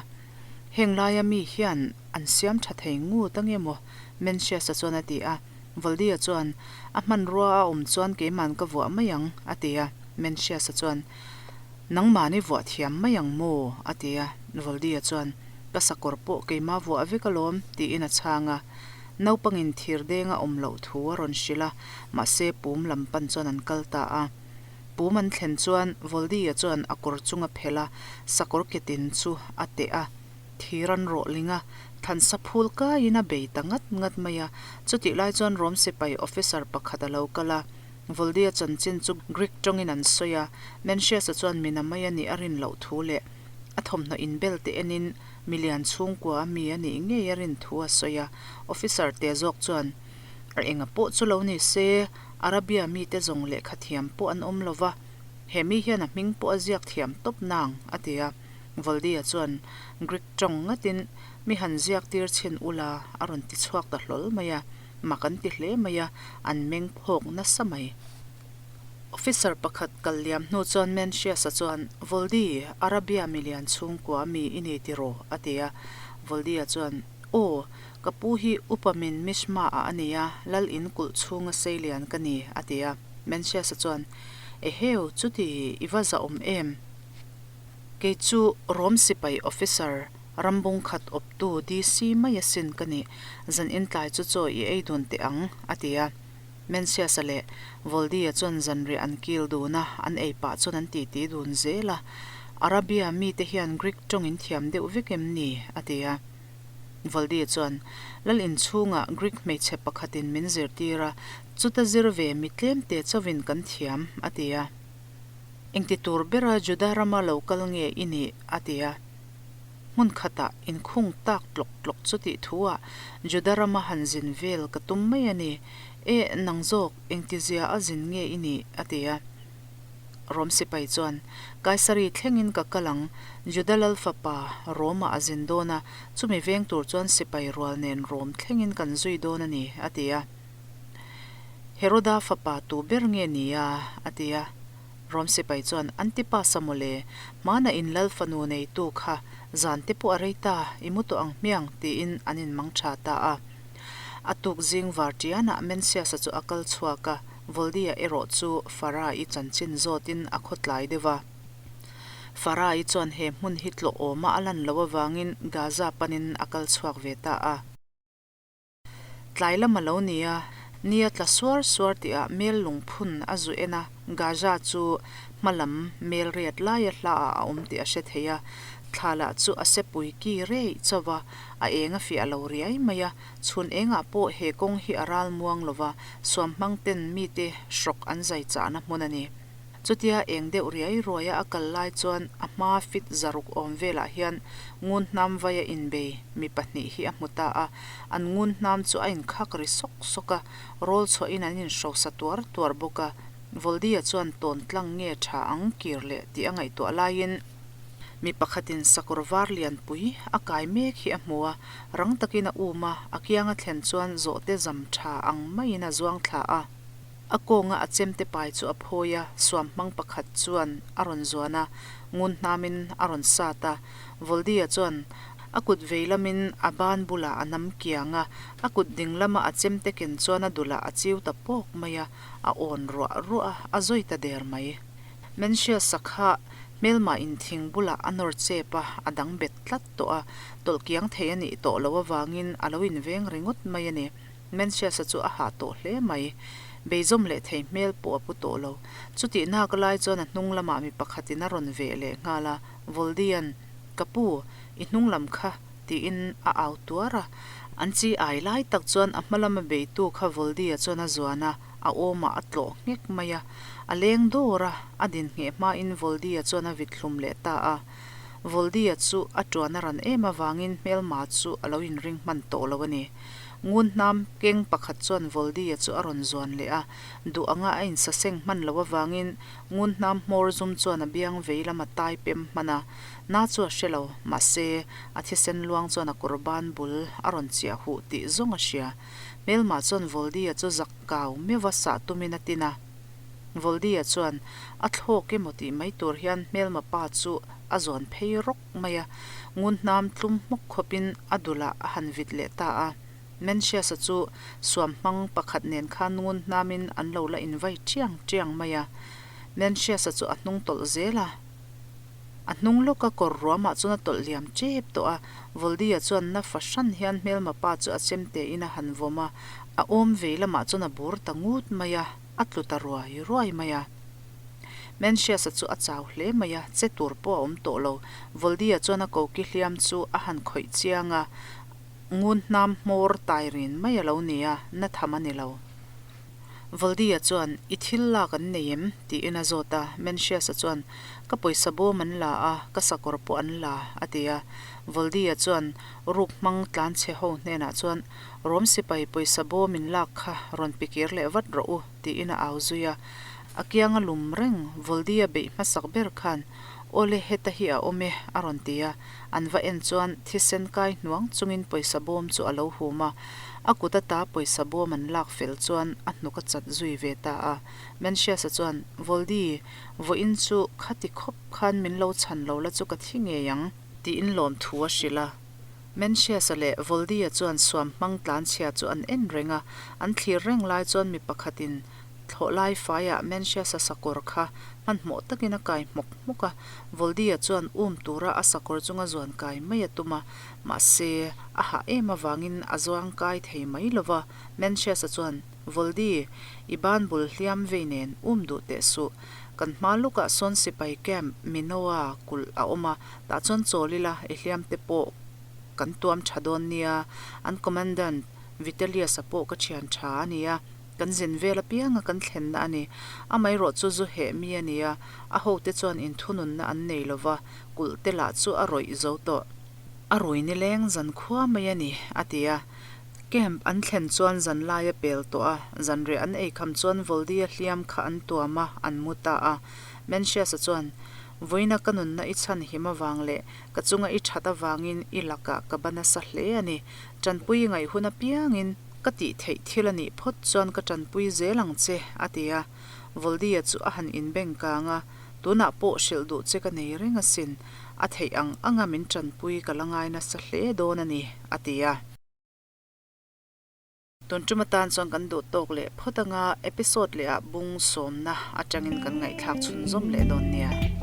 Heng laia mi hian an siam tha thei ngut ange maw? Mencius-a chuan a ti a. Valdia chuan, A hmanrua a awm chuan keiman ka vuah mai ang, a ti a. Mencius-a chuan, Nangmahni vuah thiam mai ang maw? a ti a. Valdia chuan, Ka sakawr pawh keima vuah vek alawm, tiin a chhang a. Naupangin thirdeng a awm loh thu a rawn hrilh a, mahse pum lam pan chuan an kal ta a. Pum an thlen chuan Voldia chuan a kawr chung a phelh a, sakawr ketin chu a teh a. Thir an rawh ling a, thlansa phul kaiin a bei ta ngat ngat mai a. Chutih lai chuan Rom sipai officer pakhat a lo kal a. Voldi-a chanchin chu Greek tawngin an sawi a, Mencius-a chuan mina mai a nih a rin loh thu leh a thawmhnaw inbel te enin milian chhungkua a mi a nih ngei a rin thu a sawi a. Officer te zawk chuan, A enga pawh chu lo ni se, Arabia mite zawng lehkha thiam pawh an awm lo va, he mi hian a hming pawh a ziak thiam tawp nang, a ti a. Voldi-a chuan Greek tawng ngatin mi han ziak tir chhin ula a rawn ti chhuak ta hlawl mai a. Mak an ti hle mai a, an meng phawk nasa mai. Officer pakhat kal liam hnu chuan Mencius-a chuan, Voldi, Arabia milian chhungkua mi i ni tiraw? a ti a. Voldi-a chuan, Aw, ka pu hi upa min Mishma-ah a ni a, lal in kulh chhunga seilian ka ni, a ti a. Mencius-a chuan, Eheu, chuti i va zahawm em? Kei chu Rom sipai officer, rambung khat awptu DC mai asin ka nih, zan intlai chu chaw i ei dun teh ang, a ti a. Mencius-a leh Voldi-a chuan zanriah an kil dun a, an ei pah chuan an titi dun zel a. Arabia mite hian Greek tawng in thiam deuh vek em ni? a ti a. Voldi-a chuan, Lal inchhungah Greek hmeichhe pakhatin min zirtir a, chuta zir ve mi tlemte chauhin kan thiam, a ti a. Engti tur bera Juda rama lo kal nge i nih? a ti a. Hmun khatah inkhung tak tlawk tlawk chu tih thuah Juda rama han zin vel ka tum mai a ni. E, nang zawk, engtizia a zin nge i nih? a ti a. Rom sipai chuan, Kaisari thlengin ka kal ang, Juda lal fapa Roma a zin dawn a, chumi veng tur chuan sipai rual nen Rom thlengin kan zui dawn a ni, a ti a. Heroda fapa tu ber nge ni a? a ti a. Rom sipai chuan, Antipas a mawle, hmana in lal fanu neitu kha zan te pawh a rei ta, i mu tawh ang hmiang, tiin an inmang tha ta a. A tuk zing var tianah Mencius-a chu a kal chhuak a, Voldi-a erawh chu Farah-i chanchin zawtin a khawtlai deuh a. Farah-i chuan he hmun hi tlawh awma a lan loh avangin Gaza panin a kal chhuak ve ta a. Tlai lam a lo ni a, ni a tla suar suar tihah mel lungphun a zu en a, Gaza chu hma lam mel riat laia hlaah a awm tih a hre thei a, thla lah chu a sepui ki reih chauh a, a eng a fiah lo riai mai a, chhun engah pawh he kawng hi a ral muang lo va, suamhmang ten mite hrawk an zai chahna hmun a ni. Chutia eng deuh riai ruaia a kal lai chuan a hma fit zaruk awm velah hian ngun hnam vaia inbei mi pahnih hi a hmu ta a. An ngun hnam chu a inkhak ri sawk sawk a, rawl chhuahin an inhrosa tuar tuar bawk a. Voldi-a chuan tawn tlang nge tha ang kir leh tih a ngaihtuah laiin mi pakhatin sakawr var lianpui a kai mek hi a hmu a, rang takin a um a, a kianga thlen chuan zawhte zam tha ang maiin a zuang thla a. A kawnga a chemte pai chu a phawi a, suam hmang pakhat chuan a rawn zuan a, ngun hnamin a rawn sat a. Voldi-a chuan a kut vei lamin a ban bulah a nam kiang a, a kut ding lama a chemte ken chuan a dulah a chiu ta pawk mai a, a awn ruah ruah a, a zawi ta der mai. Mencius sakha hmelmah in thing bulah a nawr chep a, a dang bet tlat tawh a, tawlh kiang thei a nih tawh loh avangin a lo inveng ringawt mai a ni. Mencius-a chu a hah tawh hle mai. Beizawm leh thei hmel pawh a pu tawh lo. Chutih nak lai chuan a hnung lamah mi pakhatin a rawn veh leh nghal a, Voldi-a'n, Ka pu, i hnung lam kha, tiin a au tuar a. An chi ai lai tak chuan a hma lama beitu kha Voldi-a chuan a zuan a, a awmah a tlawh nghek mai a. A leng dawr a, a din ngheh hmain Voldi-a chuan a vit hlum leh ta a. Voldi-a chu a tuan a ran em avangin hmelma chu a lo inring hman tawh lo a ni. Ngun hnam keng pakhat chuan Voldi-a chu a rawn zuan leh a, duh anga a insaseng hman loh avangin ngun hnam hmawr zum chuan a biang vei lam a tai pem hman a, na chu a hre lo, mahse, a thisen luang chuan a kawr ban bul a rawn chiah huh tih zawng a hria. Hmelmah chuan Voldi-a chu zak kau meuh va sah tumin a tin a. Voldi-a chuan a thlawk emaw tih mai tur hian hmelma pa chu a zawn phei rawk mai a, ngun hnam tlum hmawk khawpin a dulah a han vit leh ta a. Mencius-a chu suam hmang pakhat nen khan ngun hnamin an lo la invai chiang chiang mai a. Mencius-a chu a hnung tawlh zel a. A hnung lawka kawr ruamah chuan a tawlh liam tep tawh a. Voldi-a chuan na fahran hian hmelma pa chu a chemte in a han vawm a, a awm vei lamah chuan a bur ta ngut mai a, a tlu ta ruai ruai mai a. Mencius-a chu a chau hle mai a, che tur pawh a awm tawh lo. Voldi-a chuan a koki hliam chu a han khawih chiang a, ngun hnam hmawr tai rin mai a lo ni a, na tham a ni lo. Voldi-a chuan, I thil lak an nei em? tiin a zawt a. Mencius-a chuan, Ka pawisa bawm an la a, ka sakawr pawh an la, a ti a. Voldi-a chuan ruk hmang tlanchhe ho hnenah chuan, Rom sipai pawisa bawm in lak kha rawn pikir leh vat rawh u, tiin a au zui a. A kianga lum reng Voldi-a beih hmasak ber khan, Awle heta hi a awm e, a rawn ti a. An va en chuan thisen kai hnuang chungin pawisa bawm chu a lo hum a. A kut ata pawisa bawm an lak fel chuan a hnuk a chat zui ve ta a. Mencius-a chuan, Voldi, vawiin chu khati khawp khan min lo chhan lo la chu ka thi ngei ang, tiin lawmthu a hrilh a. Mencius-a leh Voldi-a chuan suam hmang tlanchhia chu an en reng a, an thlir reng lai chuan mi pakhatin thlawh lai faiah Mencius-a sakawr kha hmanhmawh takin a kai hmawk hmawk a, Voldi-a chuan um tura a sakawr chunga zuan kai mai a tum a, mahse, a hah em avangin a zuang kai thei mai lo va, Mencius-a chuan, Voldi, i ban bul hliam vei nen um duh teh suh. Kan hma lukah sawn sipai camp Minoa kulh a awm a, tah chuan chawl ila i hliam te pawh kan tuam tha dawn nia. An commandant Vitellius-a pawh ka thian tha a ni a, kan zin vel apianga kan thlenna a ni. Amaherawh chu zu heh mi a ni a, a hote chuan inthununna an nei lo va, kulh te lah chu a rawih zo tawh. A rui nileng zan khua mai a ni, a ti a. Camp an thlen chuan zan lai a pel tawh a, zanriah an ei kham chuan Voldi-a hliam kha an tuam a, an mu ta a. Mencius-a chuan, Vawiina ka nunna i chhan him avang leh ka chunga i that avangin i lakah ka ba nasa hle a ni. Tanpui i ngaih hun apiangin ka tih theih thil a nih phawt chuan ka tanpui zel ang che, a ti a. Voldi-a chu a han inbeng kang a, Tunah pawh hrilh duh che ka nei reng asin, a theih ang anga min tanpui ka la ngai nasa hle dawn a ni, a ti a. Tun tum atan chuan kan duh tawk leh phawt anga episode leh ah bung sawmna atangin kan ngaihthlak chhunzawm leh dawn nia.